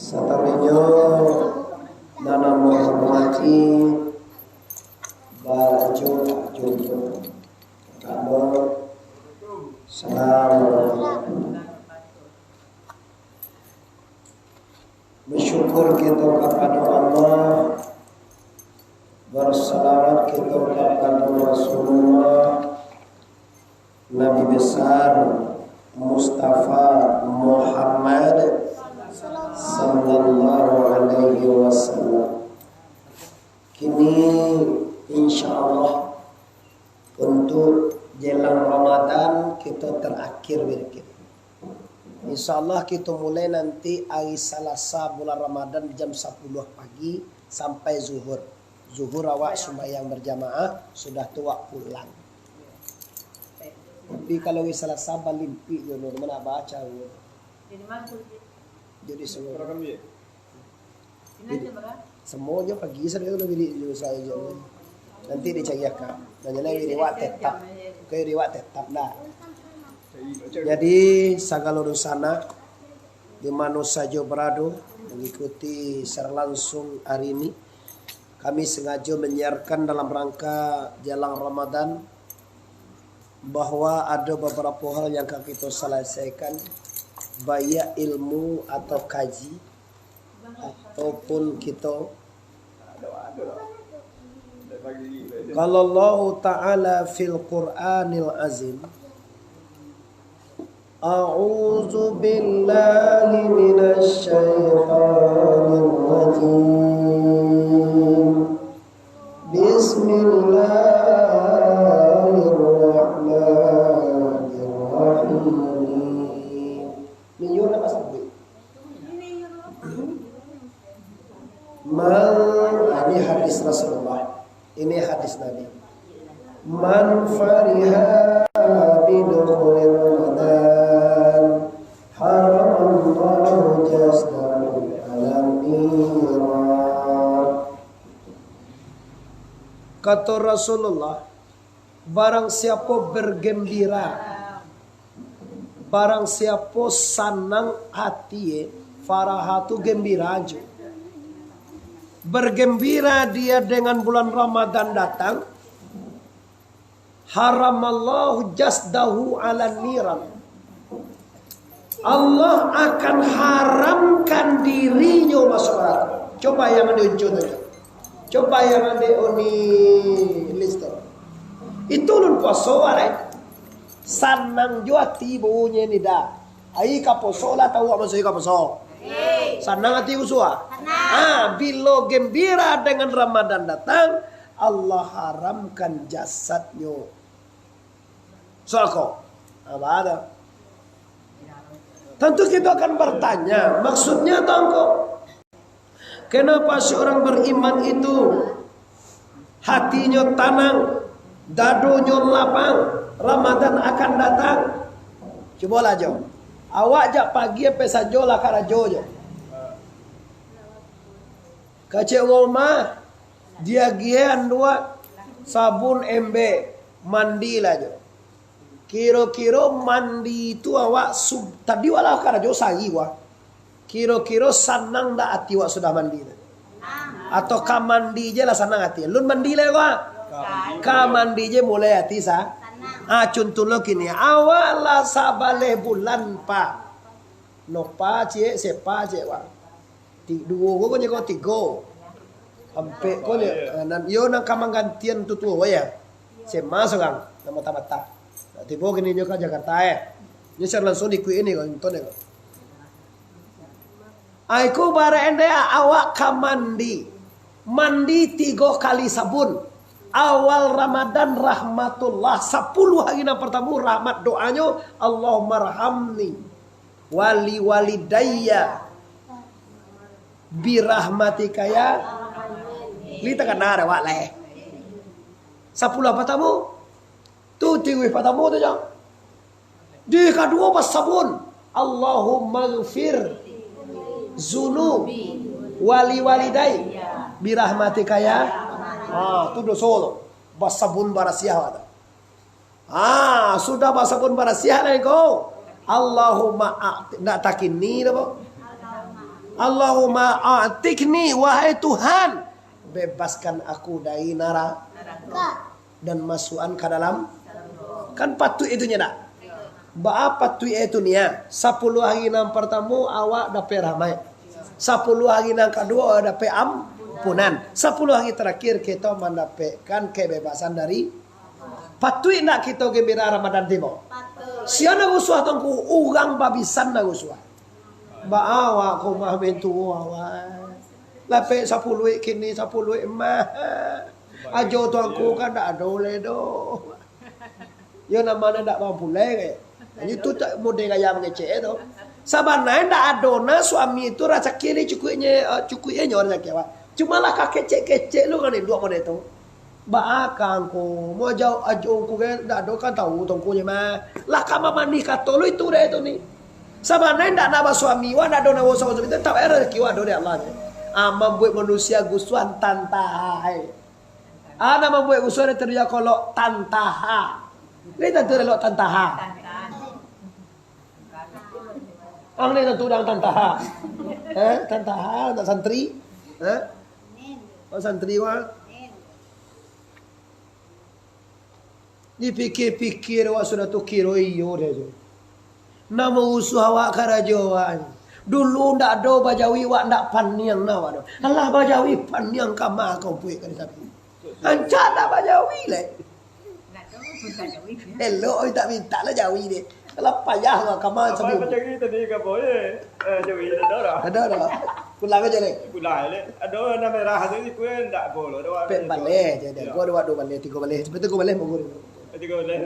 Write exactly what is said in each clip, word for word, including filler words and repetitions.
Sataruihnyo, nan ambo hormati, barajo-rajo. Assalamualaikum. Basyukur kito kapado Allah, basalawat kito kapado Rasulullah, Nabi Besar Mustafa Muhammad sallallahu alaihi wasallam. Kini, insya Allah, untuk jelang Ramadan, kito tarakhir berzikir. Insya Allah, kito mulai nanti hari Salasa bulan Ramadan jam sapuluah pagi sampai zuhur. Zuhur awak sumbayang berjamaah, sudah tu awak pulang. Tapi kalau hari Salasa balimpik jo, mana baca. Jadi semua. Jadi, semuanya pagi saja kalau wirid itu saya je. Nanti dicari akak. Nanya lagi wirid awak tetap. Oke, wirid awak tetap dah. Jadi, sagalo dunsanak, di mano sajo barado, mangikuti siaran langsung hari ini, kami sangajo manyiarkan dalam rangka jalang Ramadan, bahwa ado babarapo hal yang ka kito salasaikan, baiak ilmu atau kaji, ataupun kito, kalau Allah Ta'ala fil Qur'anil Azim, A'udzu billahi minasy syaithanir rajim. Bismillahirrahmanirrahim. Liur nak pasang duit. Man, ah, ini hadis Rasulullah. Ini hadis Nabi. Man fariha bidukhuli Ramadan, haramallahu jasdahu alan niran. Kata Rasulullah, barang siapo bergembira, barang siapo sanang hati, faraha tu gembira jo. Bergembira dia dengan bulan Ramadan datang, haramallahu jasdahu ala niran. Allah akan haramkan dirinyo masuk neraka. Coba yang ada contohnya. Coba yang ada oni list tu. Itu ulun puaso, alai. Sanang jo ati bunyi ni dah. Ai ka puaso lah, tahu awak maksud ka puaso. Sanang ati puaso ah. Ah, bilo gembira dengan Ramadan datang, Allah haramkan jasadnyo. Soko. Apa ada? Tentu kita akan bertanya, maksudnya tu angko. Kenapa seorang beriman itu hatinyo tanang, dadonyo lapang, Ramadan akan datang? Cubolah jo. Awak jak pagi sampai sanjo lah karajo jo. Kacik rumah, diagiah anduak, sabun, embek, mandilah jo. Kiro-kiro mandi tu awak sub-, tadi awak lah karajo sahari wah. Kiro-kiro sanang dak ati awak sudah mandi tu? Atau ka mandi je lah sanang ati? Lun mandi lah wah. Ka mandi je mulai ati sa-, ah, contoh lo kini, awak lah sabaleh bulan pa. No pa ciek, sepa ciek wah. Ti-, duo ko nyo ko tigo. Ampek ko nyo, ah, nan, yo nan ka manggantian tu tuo, ya. Sema surang, nan mata-mata. Nak tibo kini nyo ka Jakarta, eh. Nyo siaran langsung diikuik ini ko, nonton ko. Ai ko barek ende awak ka mandi. Mandi tigo kali sabun. Awal Ramadan rahmatullah, sapuluah hari nan partamo rahmat doanyo, Allahummarhamni wali walidayya birahmatika ya. Li takana dah wak leh. Sapuluah patamo. Tu tiwih patamo tu jo. Di kaduo basabun. Allahumma ghfir zunubi wali walidai birahmatika ya. Ha, tu doso tu. Basabun barasiah tu. Ah, sudah basabun barasiah lai ko. Allahumma a'ti-, ndak takini dah, Bang. Allahumma a'tikni, wahai Tuhan, bebaskan aku dari naraka dan masukan ka dalam. Kan patuik itu nyo dak? Baa patuik itu nyo? Sapuluah hari nan partamo awak dapek rahmat. Sapuluah hari nan kaduo awak dapek ampunan. Sapuluah hari tarakhir kito mandapekkan kebebasan dari. Patuik ndak kito gembira Ramadan tibo? Sia nan rusuah tu ngku, urang babisan nan rusuah. Baa awak ko mah mintuo awak. Lapek sapuluah kini, sapuluah mah. Ajo tu angku kan ndak ado lai doh. Yo, namo nan ndak mampu lai, eh. Jadi tu tak model gaya mangecek, eh, tu. Sabananyo ndak ado nah suami tu rasaki ni cukuiknyo, eh, cukuiknyo rasaki awak. Cuma lah ka kecek-kecek lu kan induak model tu. Baa ka angku, mau ajo, ajo angku kan ndak ado kan tau tongkonyo mah. Lah ka mamanih kato lu itu deh tu ni. Sabananyo ndak nak basuami, wah ndak ado nak usaho itu, tapi rasaki wah ado dek Allah ni. Ah, mambuek manusia gusuan tantaha, eh. Ah, nak mambuek gusuan itu dia kolok tantaha. Ni tantu elok tantaha. Ang ni tantu dang tantaha. Eh, tantaha, nak santri? Eh? Oh, santri wah. Dipikir-pikir awak sudah tu kiro iyo deh tu. Namo usuh awak karajo awak ni. Dulu ndak ado bajawi, awak ndak paniang nah awak tu. Alah bajawi paniang kama kau puik ka di sapi. Ancak ndak bajawi leh. Elok mintak-mintak lah jawi deh. Kalau payah lah kama sabu. Apa jawi tadi ka boye? Eh, jawi dah dah. Dah dah. Pulang aja leh. Pulang leh. Ado warna merah tu ni pun ndak bolo dah warna. Pek baleh je. Gua ada dua baleh, tiga baleh. Sampai tiga baleh mau gua. Tiga baleh.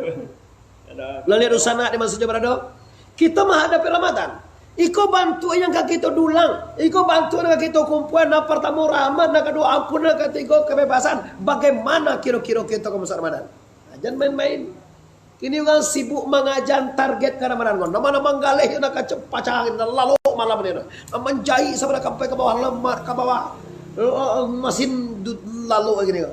Lalu dosa nak di masa jam berado. Kita menghadapi Ramadan. Iko bantuak yang ka kito dulang. Iko bantuak yang ka kito kumpuan. Nan partamo rahmat, nan kaduo ampun, nan katigo kebebasan. Bagaimana kiro-kiro kito ka masuak Ramadan? Nah, jan main-main. Kini urang sibuk mangaja target ka Ramadan ko. Nama-nama manggaleh yo nak kacau pacah angin lalu malam ni. Manjai sampai ka bawah, lemak ka bawah. Eh, eh, masin du-, lalu gini ko.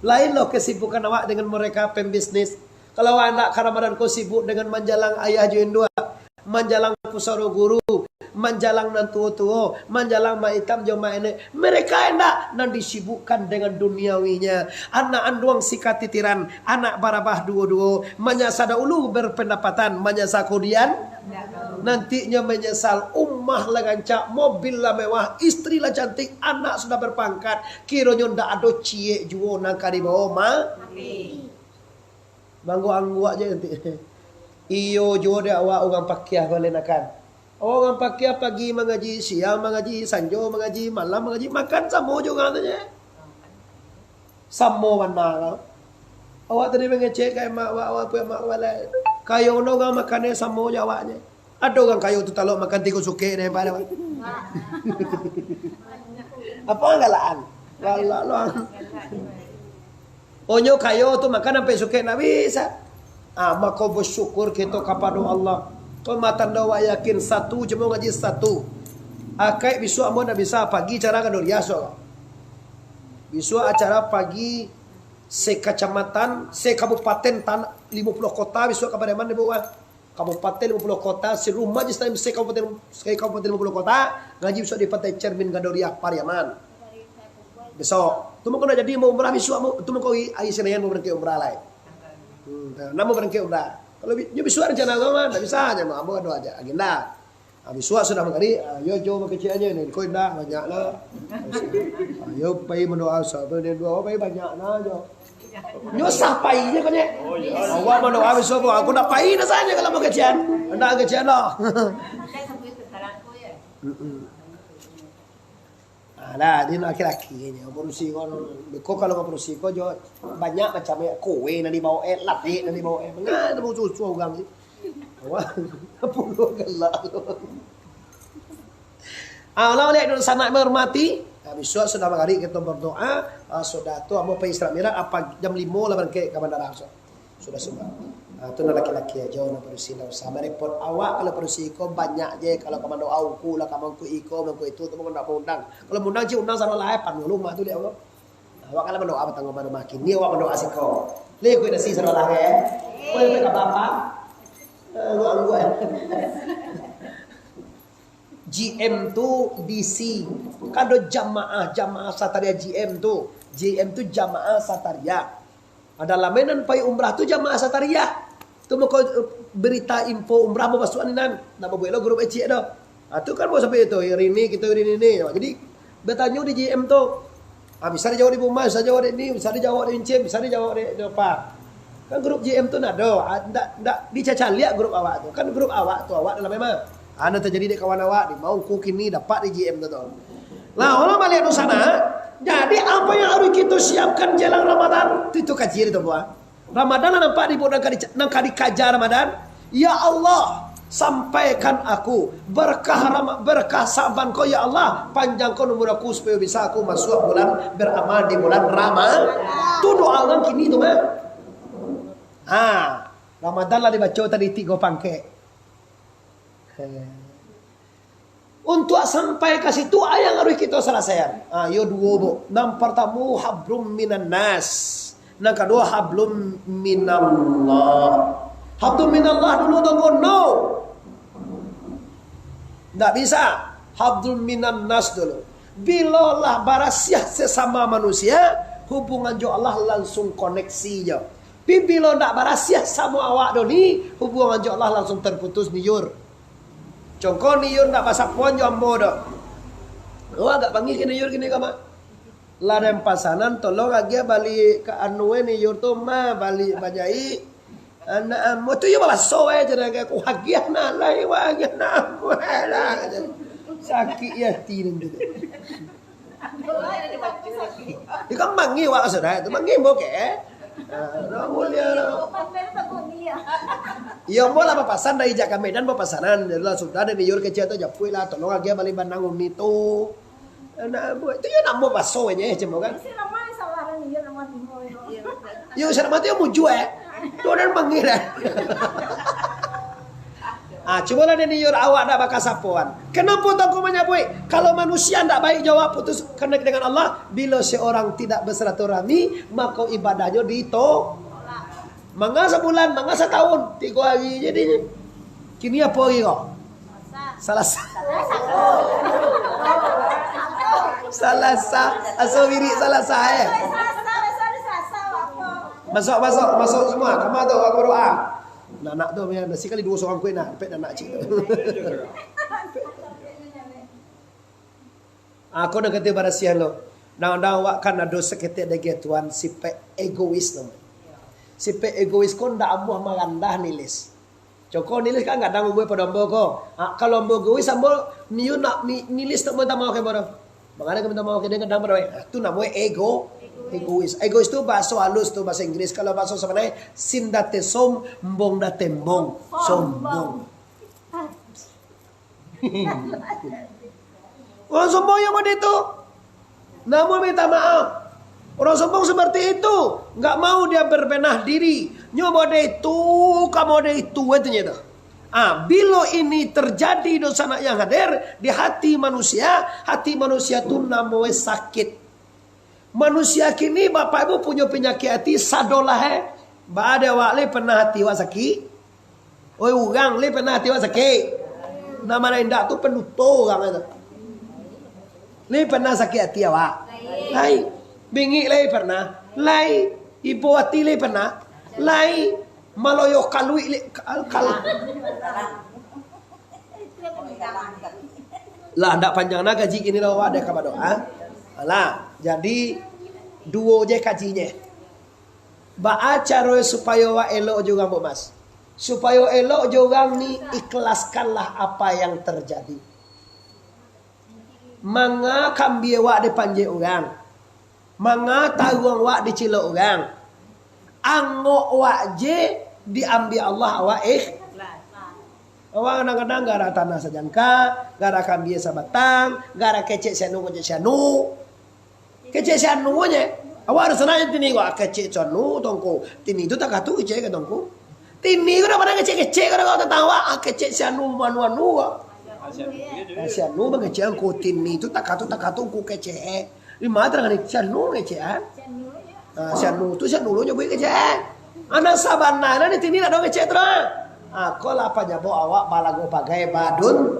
Lain lo kesibukan awak dengan mereka pembisnis. Kalau awak nak ka Ramadan ko sibuk dengan manjalang ayah jo induak, manjalang pusaro guru, manjalang nan tuo-tuo, manjalang mak itam jo mak enek. Mereka indak, nan disibukkan dengan duniawinya. Anak anduang sikatitiran, anak barabah duo-duo, manyasa dahulu berpendapatan, manyasa kudian nantinya menyesal. Umah lah rancak, mobil lah mewah, istri lah cantik, anak sudah berpangkat, kironyo ndak ado ciek juo nan ka dibawa ma-, Mangguak-angguak je nanti. Iyo juo dek awak urang pakiah balenakan. Awak urang pakiah pagi mangaji, siang mangaji, sanjo mangaji, malam mangaji, makan samo jo urang tu je. Samo bana kau. Awak tadi mangecek ka emak awak, awak punya emak awak lai. Kayo no urang makan samo jo awak je. Ado urang kayo tu talok makan tigo sukek deh, Pak. Apa galaan? Galak lo. Onyo kayo tu makan sampai sukek ndak bisa. Ah, mako bersyukur kito kapado Allah. Tu mah tando awak yakin satu jemo ngaji satu. Akaik bisuak ambo ndak bisa, pagi acara Gadoriah suak. Bisuak acara pagi sekacamatan, sekabupaten tan-, limo puluah kota bisuak ka Pariaman dibawa. Kabupaten limo puluah kota, seluruh majlis taklim se-kabupaten, se-kabupaten limo puluah kota, ngaji bisuak di Pantai Cermin Gadoriah, Pariaman. Besok. Tu mangko nak jadi mau umrah bisuak, mau, tu mangko hari, hari Senin mau barangkek umrah lai. Hmm, nah, nak mau barangkek umrah. Kalau bi-, nyo bisuak rencana tu mah, ndak bisa, nyo mah, ambo ado aja agenda. Ah, bisuak sudah mangari, ah, yo, jo makecek aja ni, kau indak, banyak lah. Ah, yo, pai mandoa, sabar ni, doa, pai banyak lah, jo. Nyo sah pai je kau ni. Oh, iya. Awak mandoa bisuak, aku nak pai dah saja kalau mau kecian. Ndak kecian dah. Mm-mm. Ah, lah, dia nak laki-laki ni, padusi kau. Beko kalau kau padusi kau, jo, banyak macam ni. Kowe nak dibawa, eh, latik nak dibawa, eh. Manga nak bawa susu orang ni. Awak, pulo galak. Ah, lah, oleh dulu sanak menghormati. Ah, bisuak sudah mangari kito berdoa. Ah, sudah tu, ambo pai Isra Mi'raj, apa jam limo lah barangkek ka bandara, so. Sudah semua. Ah, tu nan laki-laki aja, nan padusi ndak usah merepot. Awak kalau padusi iko banyak je, kalau ka mandoa ungku lah, ka mangku iko, mangku itu, tu pun ndak mau undang. Kalau mau undang, cik undang sarolah, eh, panuh rumah tu, lihat Allah. Awak kan lah mandoa batangguang pado makin. Ni awak mandoa siko. Leh, kuih nasi sarolah, eh. Kuih, kuih, apa-apa. Eh, angguk-angguk, eh. J M tu D C. Kan ado jamaah, jamaah satariah J M tu. J M tu jamaah satariah. Ado lah mainan pai umrah tu jamaah satariah. Tu mako berita info umrah mau masuak ni nan. Nak babuek lo grup eciek tu. Ha, tu kan mau sampai tu, hari ni kita hari ni ni. Jadi, bertanyo di J M tu. Ha, bisa dijawab di rumah, bisa jawab di ni, bisa dijawab di Encim, bisa dijawab di, di apa. Kan grup J M tu nado, ha, ndak, ndak dicacaliak grup awak tu. Kan grup awak tu, awak dalam memang. Ha, nan terjadi dek kawan awak, di mau ku kini dapat di J M tu tu. Lah, orang balik tu sana, jadi apa yang harus kita siapkan jelang Ramadan? Tu, tu kaji di tu, buah. Ramadan lah nampak di nan ka di-, nan ka dikaja Ramadan. Ya Allah, sampaikan aku berkah Rama-, berkah Sa'ban ko, ya Allah, panjangkan umur aku supaya bisa aku masuk bulan beramal di bulan Ramadan. Tu doa urang kini tu mah. Ha, Ramadan lah dibaco tadi tigo pangkek. He. Untuak sampai ka situ, a yang harus kito salasaian. Ha, yo duo, Bu. Nan partamo, hablum minan nas. Nan kaduo, hablum minallah. Hablum minallah dulu, tunggu. No. Ndak bisa. Hablum minan nas dulu. Bilo lah barasiah sesama manusia, hubungan jo Allah langsung koneksi jo. Pi bilo ndak barasiah samo awak do ni, hubungan jo Allah langsung terputus, niur. Congko niur ndak basapoan jo ambo do. Awak agak panggih ka niur kini ko, Mak. Lah den pasanan, tolong agiah bali ka anu e niur tu, mah, bali bajaik. Anak ambo tu yo babaso wae, jan agak ku agiah nak lai, wak agiah nak ambo lah. Sakik ati den tu. Iko manggih wak sudah tu, manggih ambo ke? Ah, dah mulia lah. Iyo, ambo lah bapasan dari jak ka Medan, bapasanan. Jadi lah sudah, dari niur kecek tu, japuik lah, tolong agiah bali banang uni tu. Anak ambo, tu yo namo baso nyo, cemo kan? Isi nama yang salah, kan? Iyo, nama timbo, yo. Yo, salah mati yo mujua, eh. Tu den manggih, eh. Ah, cubolah den niur awak ndak bakasapoan. Kenapa Tuanku manyabuik? Kalau manusia ndak baik jo awak, putus konek dengan Allah, bila seorang tidak bersilaturahmi, mako ibadahnyo dito-, manga sabulan, manga satahun, tigo hari jadinyo. Kini apo hari ko? Salasa. Salasa. Aso wirik Salasa, eh. Masuk, masuk, masuk semua. Kama tu, aku berdoa. Nah, nak tu, ya, nasi kali duo sorang kuih, nak. Pek nak, nak cik tu. Aku nak kata barasiah lo. Kadang-kadang awak kan ado saketek daging tuan, sifat egois namonyo. Sifat egois ko ndak amuah marandah nilis. Coko nilis kan kadang umua pado ambo ko. Ha, kalau ambo egois, ambo niyo nak ni-, nilis tak minta maaf ka ambo doh. Mangana ka minta maaf ka den kadang pado, eh, tu namonyo ego-, egois. Egois tu bahaso halus tu, bahaso Inggris. Kalau bahaso sabananyo, sin date som, mbong date mbong. Sombong. Urang sombong yang model tu. Namun minta maaf. Urang sombong seperti itu. Nggak mau dia berbenah diri. Nyo model itu, ka model itu, katanya tu. Ah, bilo ini terjadi dosa nak yang hadir di hati manusia, hati manusia tu namonyo sakit. Manusia kini, Bapak Ibu, punyo panyakik ati sadolah, eh. Ba ade awak lai pernah ati awak sakik? Oi, urang lai pernah ati awak sakik? Nan ma indak tu penduto urang tu. Lai pernah sakik ati awak? Lai. Bingik lai pernah? Lai. Ibo ati lai pernah? Lai. Maloyo kaluik lai, kal-, kal-, Lah, ndak panjang nah kaji kini lah, awak ado ka badoa. Alah, jadi duo je kajinyo. Baa caro supayo awak elok jo urang, Bu Mas? Supayo elok jo urang ni, ikhlaskanlah apa yang terjadi. Manga kambia awak dipanjek urang. Manga taruang wak dicilok urang, angok wak je diambiak Allah, awak, eh. Awak kadang-kadang gara tanah sajangka, gara kambia sabatang, gara kecek si anu, kecek si anu. Kecek si anu je. Awak harus senang tini wak kecek si anu, tongko. Tini tu tak katu kecek ka tongko. Tini ko dak pandai kecek-kecek, ko dak tau tantang awak, ah, kecek si anu, anu, anu, ah. Ah, si anu mangecek angku, tini tu tak katu, tak katu angku kecek. Di ma tarang ni, si anu ngecek, ah? Ah, si anu tu, si anu lo nyo buek kecek. Anak sabana ni tini nak dong kecek tu, ah. Ah, ko lah panyabok awak balago pagai badun.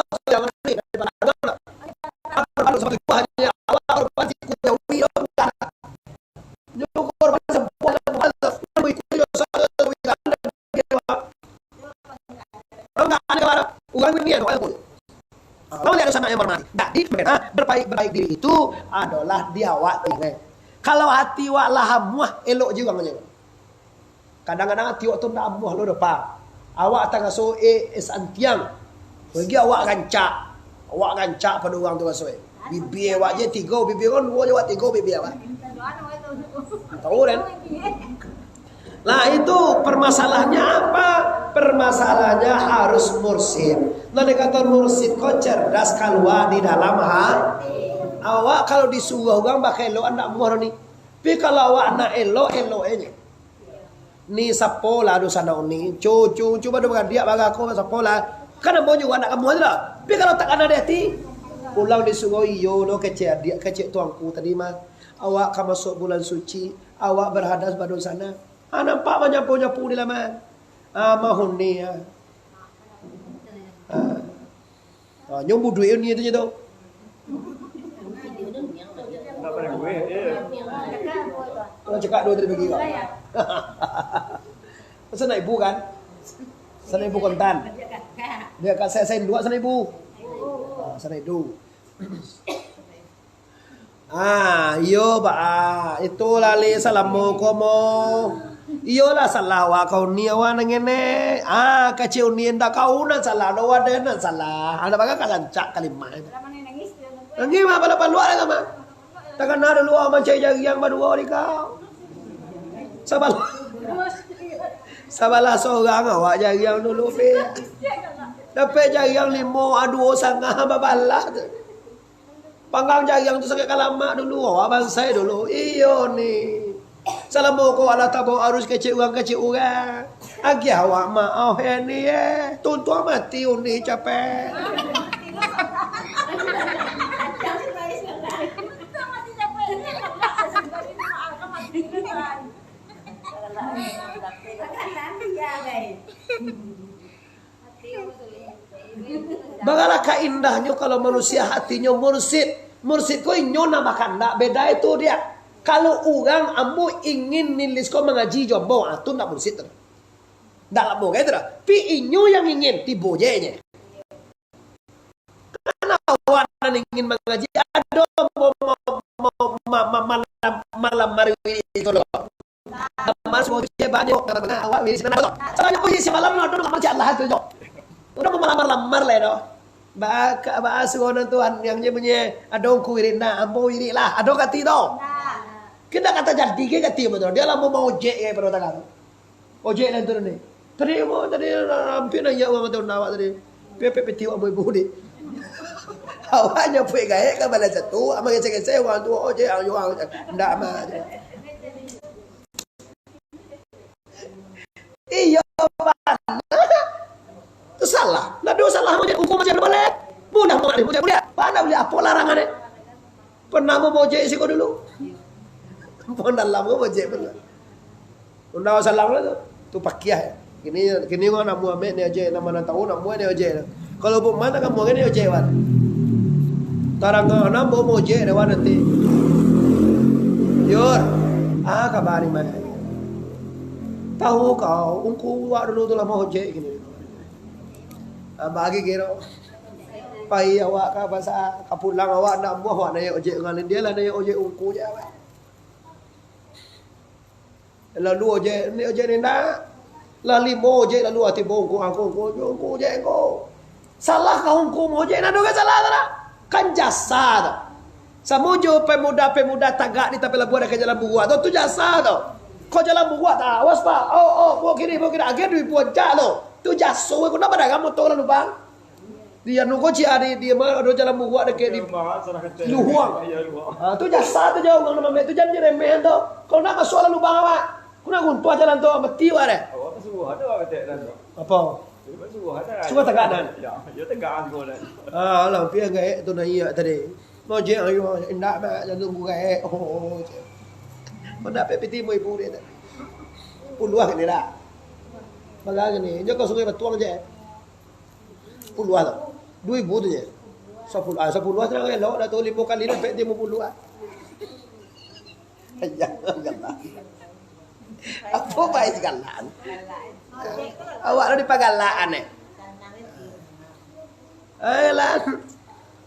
Kalau jangan ni, daripada agama. Kalau sepatu buah ni, awak kalau pasti ku jauhi, lo bukan. Nyo korban sebuah, sebuah, sepuluh ikua, sepuluh ikua, sepuluh ikua. Kalau ndak ado kabar, urang ni ado kabar. Kalau ndak ado sanak yang hormati. Jadi, berbaik, berbaik diri itu adalah di awak tu, eh. Kalau hati awak lah hamuah, elok juo urang nyo. Kadang-kadang ati awak tu ndak amuah lo doh, Pak. Awak taraso, eh, eh, santiang. Lagi awak rancak. Awak rancak pado urang tu raso, eh. Bibia awak je tigo, bibia urang duo je awak tigo, bibia awak. Tahu, kan? Lah, itu permasalahannya apa? Permasalahannya harus mursyid. Nah, dikata mursyid ko cerdas kalua di dalam ha-, awak kalau disuruah urang pakai elok, ndak amuah doh ni. Tapi kalau awak nak elok, elok aja. Ni sapolah doh sanak ni. Cu, cu, cubo doh baradiak barago sapolah. Kan ambo juo anak kamu tu lah. Tapi kalau tak kana di hati, pulang disuruah iyo doh kecek adiak, kecek tuanku tadi mah. Awak ka masuk bulan suci, awak berhadas badunsanak. Ah, nampak manyapu-nyapu di laman. Ah, mahuni, ah. Ah. Ah, nyo buduik ni tu je tu. Urang cakak duo tadi bagi kau. Sanak ibu kan? Sanak ibu kontan. Dia kat saya, saya dua sanak ibu. Ah, sanak ibu. Ah, iyo, ba, ah, itulah le salamo ko mo. Iyolah salah awak ka uni awak nan ngene. Ah, kecek uni ndak kau nan salah, ado wadah nan salah. Ado bagai ka rancak kalimah. Nangih mah, paluak-paluak lah mah. Takana dulu awak mancari jariang baduo di kau. Sabalah, sabalah sorang awak jariang dulu, Pi. Dapek jariang limo, ah, duo sangah babalah tu. Panggang jariang tu sakik ka lamak dulu, awak bansai dulu. Iyo ni. Salamo ko alah tabao arus kecek urang, kecek urang. Agiah awak maoh, eh, ni, eh. Tuntuang mati uni capek. Bagala ka indahnyo kalau manusia hatinyo mursyid. Mursyid ko inyo nan bakandak, beda itu dia. Kalau urang, ambo ingin nilis ko mangaji jo ambo, ah, tu ndak mursyid tu. Ndak lamo ka itu dah. Pi inyo yang ingin, tibo je inyo. Kan awak nan ingin mangaji, ado ma-, ma-, ma-, ma-, malam, malam hari ini tu lo. Lamar suruh je banyak, karena awak wirid sinan tu. Salahnya, oh, iyo, samalam lah, aduh, lamar cak lah tu, jo. Udah mau malamar-lamar lah, doh. Ba-, ka-, ba-, suruh nan tu, an-, yang je punya, ado ku wirid nah, ambo wirid lah, ado kati tu. Kena kata jadi ke kati, betul. Dia lah mau, mau ojek ke, pada tangan. Ojek lah turun ni. Tadi, ambo, tadi, hampir nanya urang tu, awak tadi. Pepek piti awak, ambo ibu ni. Awak nyapuik gaek ka balai satu, ambo gesek-gesek, urang tu, ojek, ayo, urang, ndak mah. Iyo, bana. Tu Salah. Ndak ado salah mojek, ungku mojek ndak buliah. Buliah mojek, mojek buliah. Pernah buliah apo larangan eh? Pernah mau mojek siko dulu. Pernah lamo mojek pernah. Undang salang lah tu. Tu pakiah. Kini kini ko anak muamek ni ojek, nama nan tahu anak muamek ni ojek. Kalau bukan anak kamu ni ojek wan. Tarang anak mau mojek dewan nanti. Yur. Ah, kabar ni mah. Tahu kau, ungku wak dulu tu lah mau ojek kini. Ah, bagi kiro. Pai awak ka pasar, ka pulang awak ndak amuah awak naiak ojek ngalin dia lah naiak ojek ungku je awak. Lalu ojek ni ojek ni ndak. Lah limo ojek lalu ati bongko angko angko angko ojek angko. Salah ka ungku ojek ndak ado kan salah tu dak? Kan jasa tu. Samo jo pemuda-pemuda tagak di tapi labuah dakek jalan buruak tu, tu jasa tu. Kau jalan buruak tak? Awas pak. Oh, oh, buat kini, buat kini. Agiah duit buat jak tu. Tu jaso, kau nak pada kamu tu lalu bang. Di anu ko ciek adi, di ma ado jalan buruak dakek di Luhuang. Ha, tu jasa tu jauh urang nan mambuek tu, jan diremehan tu. Kalau nak masuak lalu bang awak, ku nak runtuah jalan tu, mati awak deh. Awak pasuruah ada awak katek dan tu. Apo? Pasuruah ada. Suruah tagak nan. Ya, ya tagak angko dan. Ah, alah, pian gaek tu naiak tadi. Mojek ayo, indak mak, jan tunggu gaek. Oh, cek. Kau dapek piti ibu-ibu dia tu. Puluah kali lah. Bagai ni, jo kau Sungai Batuang je. Puluah tu. Duo ribu tu je. Sapuluah, ah, sapuluah tu elok dah tu, limo kali dapat limo puluah ah. Ya, ya. Apo bae sagalaan? Awak lah dipagalaan eh. Ayolah.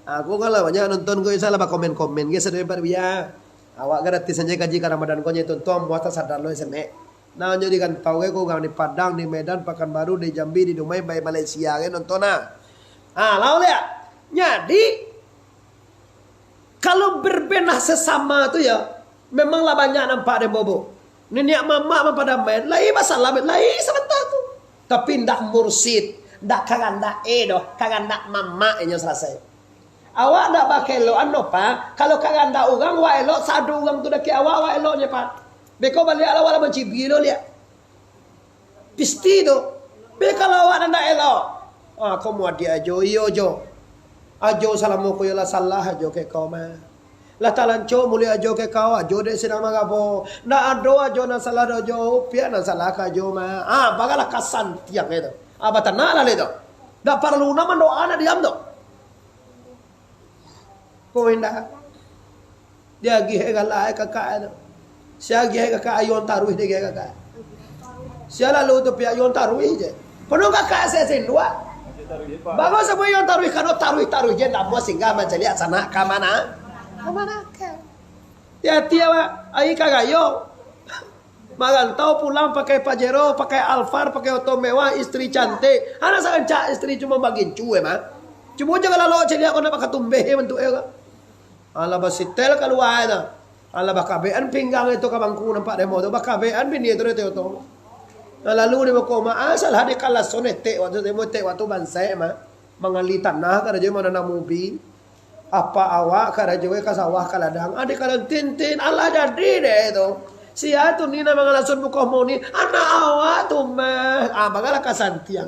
Aku kalau banyak nonton kau salah bakomen-komen ge sadari empat biya. Awak gratis saja kaji ka Ramadan kau nyo tonton, muas tak sadar lo senek. Nah, nyo di rantau ge, ko urang di Padang, di Medan, Pakanbaru, di Jambi, di Dumai, bai Malaysia ge nonton nah. Ah, lau liak. Jadi, kalau berbenah sesama tu ya, memanglah banyak nampak deh bobo. Niniak mamak mampadamekan, lai basalam, lai sabanta tu. Tapi ndak mursid, ndak karandak eh doh, karandak mamak inyo salasai. Awak ndak bakelokan doh, Pak. Kalau karandak urang, wak elok, sado urang tu dakek awak, wak eloknyo, Pak. Beko baliak lah, wak lah mancibi lo liak. Pisti tu. Beko kalau awak ndak elok. Ah, ko muadiak ajo, iyo jo. Ajo salamo ko iyolah salah ajo ke kau mah. Lah talanco mulik ajo ke kau, ajo dek sidang mangabo. Ndak ado ajo nan salah do ajo, piak nan salah ka ajo mah. Ah, bagalah kasan tiang itu. Ah, batanak lah itu. Ndak paralu nak mandoa nak diam tu. Ko indak. Diagiah galak kakak tu. Sia agiah kakak ayuang taruih diagiah kakak. Sia lalu tu piak ayuang taruih je. Penuh kakak sia sindua. Bagus semua ayuang taruih kano taruih-taruih je ndak buah singgah mancaliak sanak ka mana. Ka mana ke? Hati-hati awak, ai ka gayo. Marantau pulang pakai Pajero, pakai Alphard, pakai oto mewah, istri cantik. Anak sarancak istri cuma bagincu emang. Cuma jangan lalu caliak kau nak bakatumbeh bantuk eh kau. Alah basitel kalua tu. Alah bakabekan pinggang itu ka bangku nampak demo tu. Bakabekan bini tu dek tu. Nah, lalu di muko mak, ah, salah di kalas tu netek waktu tu, netek waktu bansaik mah. Mangali tanah karajo mananam ubi. Apa awak karajo ka sawah ka ladang. Adik kalian tintin, alah jadi deh tu. Sia tu ni nama ngalasun muko moni. Anak awak tu mah. Ah, bagalah kasantiang.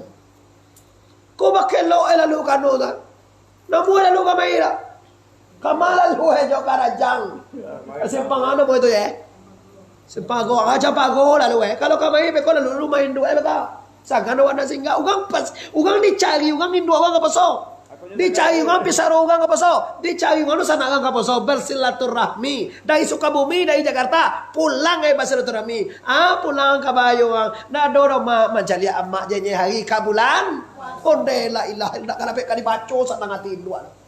Ko bakelok eh lalu kano tu. Namuah lalu kamari dah. Kama lalu eh jo karajang. Simpang anu boy tu eh. Simpang ago, ah, campang ago lalu eh. Kalau kamari beko lalu rumah induk eh beko. Sangan awak nak singgah. Urang pas, urang dicari, urang induk urang ka poso. Dicari urang pisaro urang ka poso. Dicari urang tu sanak urang ka poso. Bersilaturahmi. Dari Sukabumi, dari Jakarta. Pulang eh bersilaturahmi. Ah, pulang ka bayo urang. Ndak ado doh mak mancaliak amak je nye hari ka bulan. Ondeh la ilaha illallah, ka dapek ka dibaco satangah tiluak.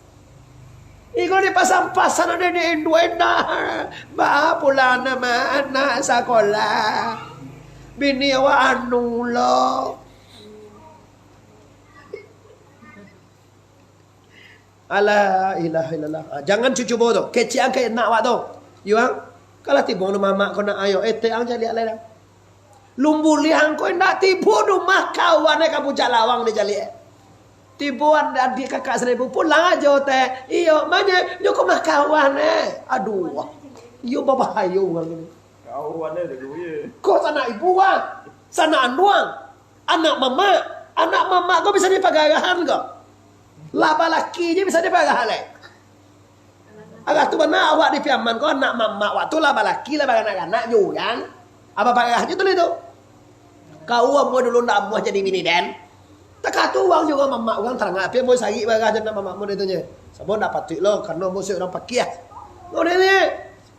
Iko dipasang-pasang ado di induak indak. Ba pulang nama anak sakolah. Bini awak anu lo. Alah, ilaha illallah. Ah, jangan cucubo tu. Kecek ang ka anak awak tu. Yuang, kalah tibo nu mamak ko nak ayo. Eh, te ang caliak lai dah. Lumbuliah ang ko indak tibo nu mah kawan eh ka pucak lawang ni caliak. Tibo an-, adik kakak saribu pulang ajo teh. Iyo, manye, nyo ko mah kawan eh. Aduh. Iyo babahayo urang ni. Kawan eh dulu ye. Ko sanak ibu ah. Sanak anduang. Anak mamak. Anak mamak ko bisa dipagarahan ko. Lah balaki je bisa dipagarahan lai. Agak tu bana awak di Piaman ko, anak mamak awak tu lah balaki, lah baranak-ranak jo urang. Apa parah je tu lai tu? Kau amuah dulu ndak amuah jadi bini den. Takah tu urang juo mamak urang tarangah, tapi amuah sarik barah jo anak mamakmu deh tu nyo. Sabab ndak patuik lo, karano amuah se urang pakiah. Ngono ni.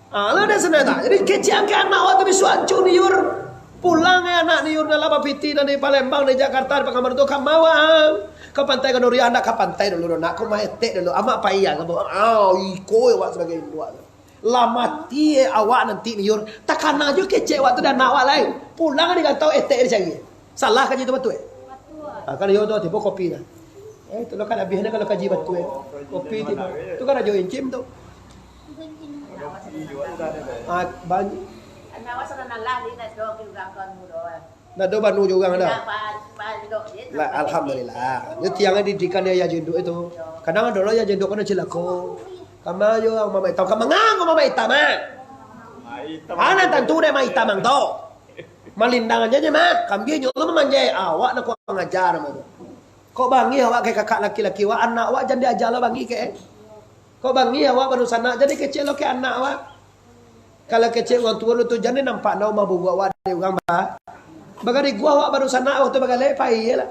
Ah, lah dah senang tak? Jadi kecek angkek anak awak tu bisuak ancu niur. Pulang eh anak niur dalam bapiti dari Palembang, dari Jakarta, dari Pekanbaru tu ka mawang. Ka pantai Kanuriah, ndak ka pantai dulu, nak ka main etek dulu. Amak pai ya, ka bawa. Ah, iko awak sabagai induak tu. Lah mati eh awak nanti niur. Takana jo kecek awak tu dah anak awak lai. Pulang di rantau etek dicari. Salah kaji tu batua eh? Ah, kan iyo tu tibo kopi dah. Eh, tu lo kan abih dah kalau kaji batua eh. Kopi tibo. Tu kan rajo encim tu. Ah, banyak. Ndak ado banu jo urang dah. Lah, alhamdulillah. Nyo tiang didikan dek ayah jenduk itu. Kadang ado lo ayah jenduk kena cilako. Kama yo mamak itam, kama ngango mamak itam ah. Ah, nan tantu dek mamak itam ang tu. Malindang aja je mah. Kambia nyo tu mamanjai. Awak nak kurang ajar nama tu. Kok bangih awak ka kakak laki-laki awak, anak awak jan diaja lo bangih ke. Kok bangih awak badunsanak, jan dikecek lo ke anak awak. Kalau kecek urang tuo tu, jan nampak ndak umah buruak awak dek urang ba. Bagari gua awak badunsanak, wakatu bagaleh pai lah.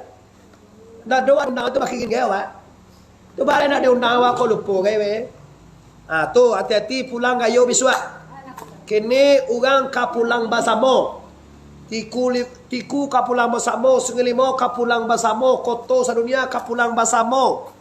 Ndak ado undangan tu bakirin gai awak. Tu bareh ndak diundang awak ko lupo gai weh. Ah, tu hati-hati pulang gayo bisuak. Kini urang ka pulang basamo. Tiku li-, Tiku ka pulang basamo, Sungai Limau ka pulang basamo, Koto Sadunia ka pulang basamo.